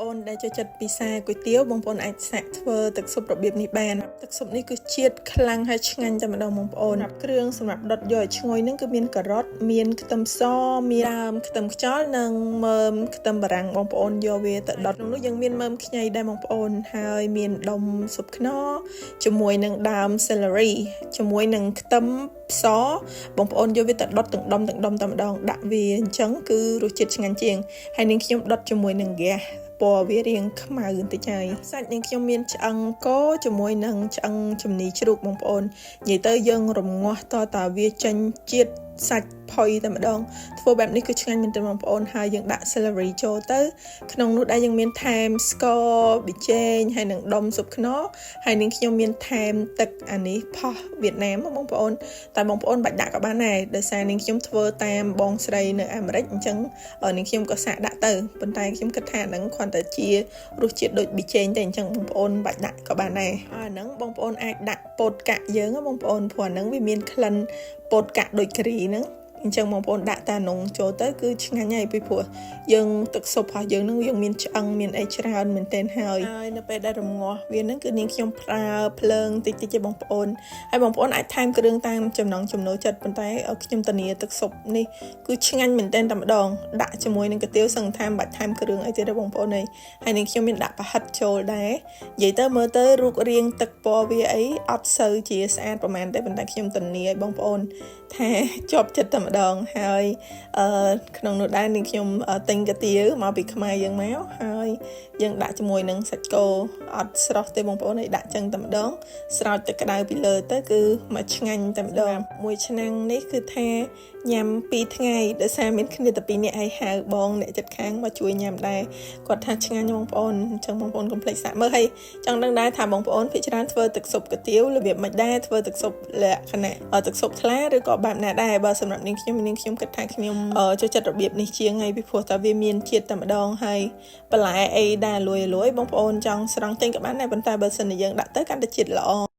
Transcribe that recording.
ប្អូនដែលចូលចិត្តពិសាគុយទាវបងប្អូនអាចសាកធ្វើទឹកស៊ុបរបៀបនេះបានទឹកស៊ុបនេះគឺជាតិខ្លាំងហើយឆ្ងាញ់តែម្ដងបងប្អូនគ្រឿងសម្រាប់ដុតយកឲ្យឈ្ងុយហ្នឹងគឺមានការ៉ុតមានខ្ទឹមសមានដើមខ្ទឹមខ្យល់និងមើមខ្ទឹមបារាំងបងប្អូនយកវាទៅដុតក្នុងនោះយើងមានមើមខ្ញីដែរបងប្អូនហើយមានដុំស៊ុបខ្នុរជាមួយនឹងដើម celery ជាមួយនឹងខ្ទឹមសបងប្អូនយកវាទៅដុតទាំងដុំទាំងដុំតែម្ដងដាក់វាអញ្ចឹងគឺរសជាតិឆ្ងាញ់ជាងហើយនឹងខ្ញុំដុតជាមួយនឹងហ្គាសពណ៌វារាងខ្មៅបន្តិចហើយសាច់នឹងខ្ញុំមានឆ្អឹងគោជាមួយនឹងឆ្អឹងជំនីជ្រូកបងប្អូននិយាយទៅយើងរងាស់តតាវាចេញជាតិសាច់ផុយតែម្ដងធ្វើបែបនេះគឺឆ្ងាញ់មែនទែនបងប្អូនហើយយើងដាក់ celery ចូលទៅក្នុងនោះដែរយើងមានថែមស្ករប៊ីចេងហើយនឹងដុំស៊ុបខ្នុរហើយនឹងខ្ញុំមានថែមទឹកអានេះផោះវៀតណាមបងប្អូនតែបងប្អូនបាច់ដាក់ក៏បានដែរដោយសារនាងខ្ញុំធ្វើតាមបងស្រីនៅអាមេរិកអញ្ចឹងនាងខ្ញុំក៏សាកដាក់ទៅប៉ុន្តែខ្ញុំគិតថាហ្នឹងគ្រាន់តែជារសជាតិដូចប៊ីចេងតែអញ្ចឹងបងប្អូនបាច់ដាក់ក៏បានដែរអាហ្នឹងបងប្អូនអាចដាក់ពោតកាក់យើងបងប្អូនព្រោះអាហ្នឹងវាមានក្លិនពោតកាក់ដូចការីហ្នឹងអញ្ចឹងបងប្អូនដាក់តានងចូលទៅគឺឆ្ងាញ់ហើយពីព្រោះយើងទឹកស៊ុបរបស់យើងនឹងយើងមានឆ្អឹងមានអីច្រើនមែនទែនហើយហើយនៅពេលដែលរងាស់វានឹងគឺនាងខ្ញុំប្រើភ្លើងតិចតិចទេបងប្អូនហើយបងប្អូនអាចថែមគ្រឿងតាមចំណង់ចំណូលចិត្តប៉ុន្តែខ្ញុំធានាទឹកស៊ុបនេះគឺឆ្ងាញ់មែនទែនតែម្ដងដាក់ជាមួយនឹងកាទៀវសឹងថែមបាច់ថែមគ្រឿងអីទៀតទេបងប្អូនអើយហើយនាងខ្ញុំមានដាក់ប្រហិតចូលដែរនិយាយទៅមើលទៅរូបរាងទឹកពណ៌វាអីអត់សូវជាស្អាតប្រហែលទេប៉ុន្តែខ្ញុំធានាឲ្យបងប្អូនថាជាប់ចិត្តតែម្ដងហើយអឺក្នុងនោះដែរនាងខ្ញុំទិញកាទៀវមកពីខ្មែរយើងមកហើយយើងដាក់ជាមួយនឹងសាច់គោអត់ស្រស់ទេបងប្អូនឲ្យដាក់ចឹងតែម្ដងស្រោចទឹកក្តៅពីលើទៅគឺមកឆ្ងាញ់តែម្ដងមួយឆ្នាំងនេះគឺថាញ៉ាំ2ថ្ងៃដោយសារមានគ្នាតែ2នាក់ឲ្យហៅបងអ្នកចិត្តខាងមកជួយញ៉ាំដែរគាត់ថាឆ្ងាញ់បងប្អូនអញ្ចឹងបងប្អូនកុំភ្លេចសាកមើលហើយចង់ដឹងដែរថាបងប្អូនភាគច្រើនធ្វើទឹកស៊ុបកាទៀវរបៀបមិនដែរធ្វើទឹកស៊ុបលក្ខណៈទឹកស៊ុបថ្លាឬក៏បែបណាដែរបើសម្រាប់នាងខ្ញុំនាងខ្ញុំគិតថាខ្ញុំចូលចិត្តរបៀបនេះជាងហើយពីព្រោះតែវាមានជាតិតែម្ដងហើយបន្លែអីដែលលួយលួយបងប្អូនចង់ស្រង់ចេញក៏បានដែរប៉ុន្តែបើសិនជាយើងដាក់ទៅកាន់តែជាតិល្អ។